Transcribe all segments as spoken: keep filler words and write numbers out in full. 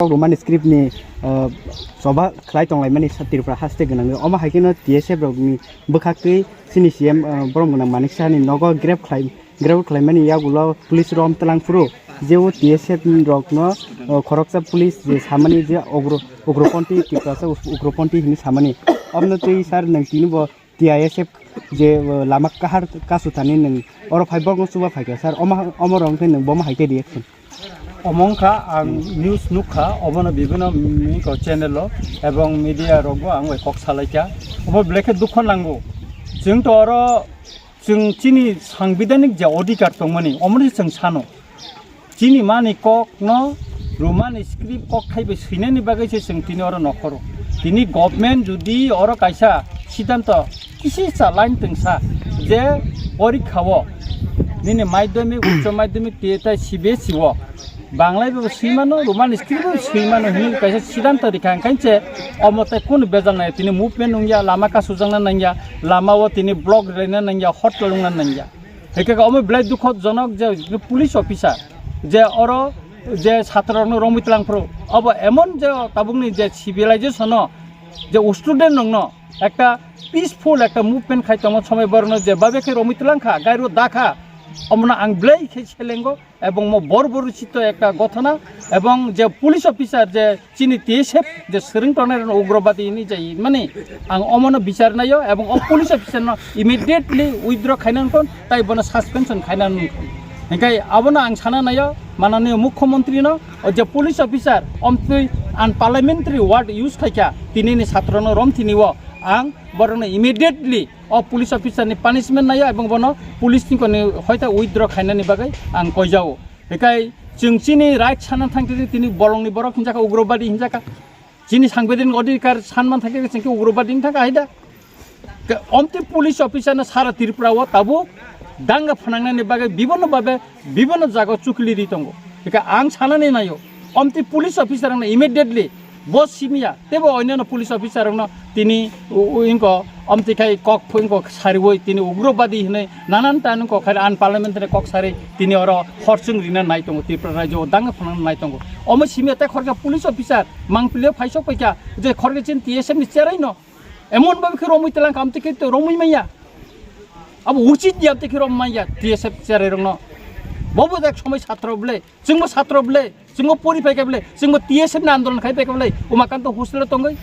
Roman script ni, ah, choba khlai tonglaimani sa Tripura haste gwnangwi. Omo hai kheno T S F rokni bwkhaktwi chini C M, ah, borom gwnang Manik Saha ni nogo grab khlai, grab khlaimani yagulo police rom tlang phuru je o T S F rokno, ah, khoroksa police je samani je ugro-, ugroponthi Tiprasa ugroponthi hinwi samani. Omono twi sir nwng tini bo T I S F je, uh, lama kahar kasu thani nwng oro phai borokno chuba phaikha sir, omo, omo rok wngkhe nwng bomo hai khe reaction? Omo wngkha ang news nukha, omono bibino miko channel o ebong media rokbo ang bai kok salaikha. Omo belai khe dukho nango. Chwng to oro chwng chini sangbidhanik je odhikar tongmani, omono chwng sano. Chini mani kok no Roman script kok khai bai swinani bagwi se chwng tini oro nokhoro. Tini government jodi oro kaisa siddhanto kisi cha line twngsa je porikha o nini madhyamik, uccho madhyamik tei tai C B S E o Banglai bo swimano, Roman script bo swimano hinwi kaisa siddhanto rikha, hwnkhe se omo tai kunu bejal nai, tini movement wngya, lama kasujakna nangya, lama o tini block rwlaina nangya, hotel wngna nangya. Hwnkhe omo belai dukhojonok je police officer je oro je chhatrorokno romwi twlang phuru, obo emon je tabukni je civilization-o je student-rokno ekta peaceful ekta movement khai tongma somoi borokno je babe khe romwi twlang kha, gairo da kha, omono ang belai khe selengo. Ebong mo bor bor chito ekta gothona, ebong je police officer je chini T S F je swrwng tongnai rokno ugrobadi hinwi jai mani, ang omono bichar naio, ebong o police officer no immediately withdraw khaina nangkon, tai bono suspension khaina nangkon. Hingkai abono ang sana naio, mananiyo mukhyamantri no, o je police officer omtwi unparliamentary word use khaikha, tini ni satro no romthini o ang borokno immediately o police officer ni punishment naio, ebong bono police ni koni hoita withdraw khainani bagwi ang koijao. Hikai chwng chini right sana thangtini tini bolongni borok hinjaka ugrobadi hinjaka. Chini sangbidhanik odhikar sanman thangtini chwng khe ugrobadi hinjaka haida. Ke omtwi police officer no sara Tripura o tabuk danga phanangnani bagwi bibonno babe bibonno jaga chukli ri tongo. Hikai ang sanani naio omtwi police officer no immediately bo simiya, tebo onyono police officer rokno tini u-, u-, ingko omtwi khai kok phu-, ingko sariwi tini ugrobadi hinwi nanan tan kok khai unparliamentary kok sari tini oro horsing rina nai tongo, Tripura rajyo o danga phana nai tongo. Omo simiya tei khoroksa police officer mangpili o phaisok paikha je khoroksa chini T S F ni cherai no emon babi khe romwi twlang kha, amtwi khe to romwi manya. Abo uchit ya, amtwi khe romwi manya T S F cherai rokno. Bobo jak somoi satro ble, chwngbo satro ble, chwngbo pori phaikha ble, chwngbo T S F ni andolon khai phaikha ble, Umakanta hostel o tongwi.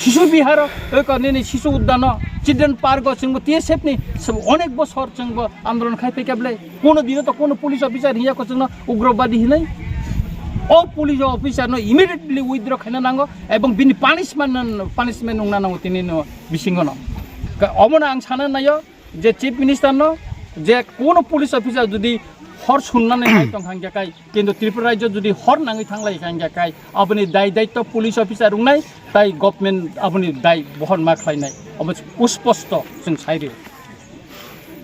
Shishu Bihar o, oi ko nini Shishu Udyan o, Children Park o chwngbo T S F ni sab-, onek bosor chwngbo andolon khai phaikha ble. Kono dino to kono police officer hiya ko chwngno ugrobadi hinai. O police officer no immediately withdraw khaina nango ebong bini punishment, punishment wngna nango tini no bisingo no. Ka-, omono ang sana naio. Je Chief Minister no, je kono police officer jodi hor sunnani nai tong hangya kai, kintu Tripura rajyo jodi hor nangwi thanglai hangya kai, aboni dai daitto police officer wngnai, tai government aboni dai bohon ma khlainai, abo usposto chwng sai rio.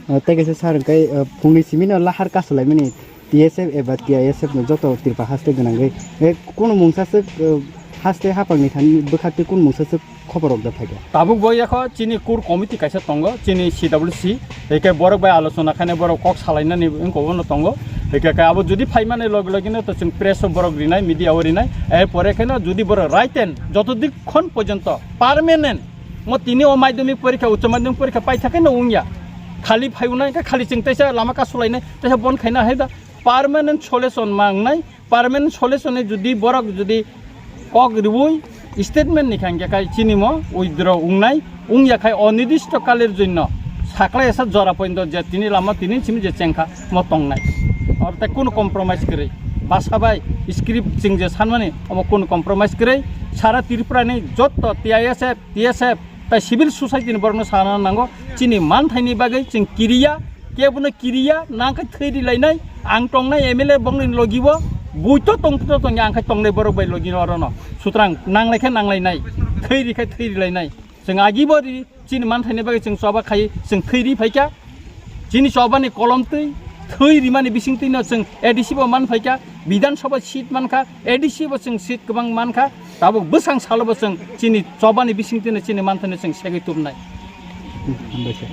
Ah, tei kaisa sir, hwnkhe, ah, phungni simi no lahar kasulaimani T S F eba T I S F no joto Tripura haste gwnangwi, eh, kunu mungsa swk, eh, haste hapangni thani bwkhaktwi kunu mungsa swk khobor rok da phaikha. Tabuk bo yakho chini core committee kaisa tongo, chini C W C, eke borok bai alochona khainai, borok kok salainani wngkok no tongo. Eke khe abo jodi phaimani logi logi no to chwng press o borok rinai, media o rinai, er pore khe no jodi borok right and joto dikhon porjonto permanent mo tini o madhyamik porikha, uccho madhyamik porikha paithakhe no wngya. Khali phaiunai khe khali chwng teisa lama kasulainai, teisa bon khaina hai da permanent solution mangnai. Permanent solution ni jodi borok jodi kok riui statement ni khan khe kai chini mo withdraw wngnai, wngya khai onidisto kalir jonno sakla esa jora pointo je tini lama tini simi je chengkha mo tongnai. Oro tei kunu compromise kwrwi. Basa bai script chwng je sanmani omo kunu compromise kwrwi. Sara Tripura ni jotto T I S F, T S F, tai civil society ni borokno sana nango, chini manthaini bagwi chwng kiriya, kebono kiriya, nang khe thwi rilainai, ang tongnai M L A bongni logibo, buito tong, buito tongya, ang khe tongnai borok bai logi orono. Sutrang nanglai khe nanglainai, thwi ri khe thwi rilainai. Chwng agibo ri, chini manthaini bagwi chwng choba khai, chwng thwi ri phaikha. Chini chobani kolom twi, thwi rimani bising twino chwng A D C bo man phaikha, Bidhan Sabha seat mankha, A D C bo chwng seat kwbang mankha, tabuk bwsang salo bo chwng chini chobani bising twino chini manthano chwng segwi tubnai. Hambai khe.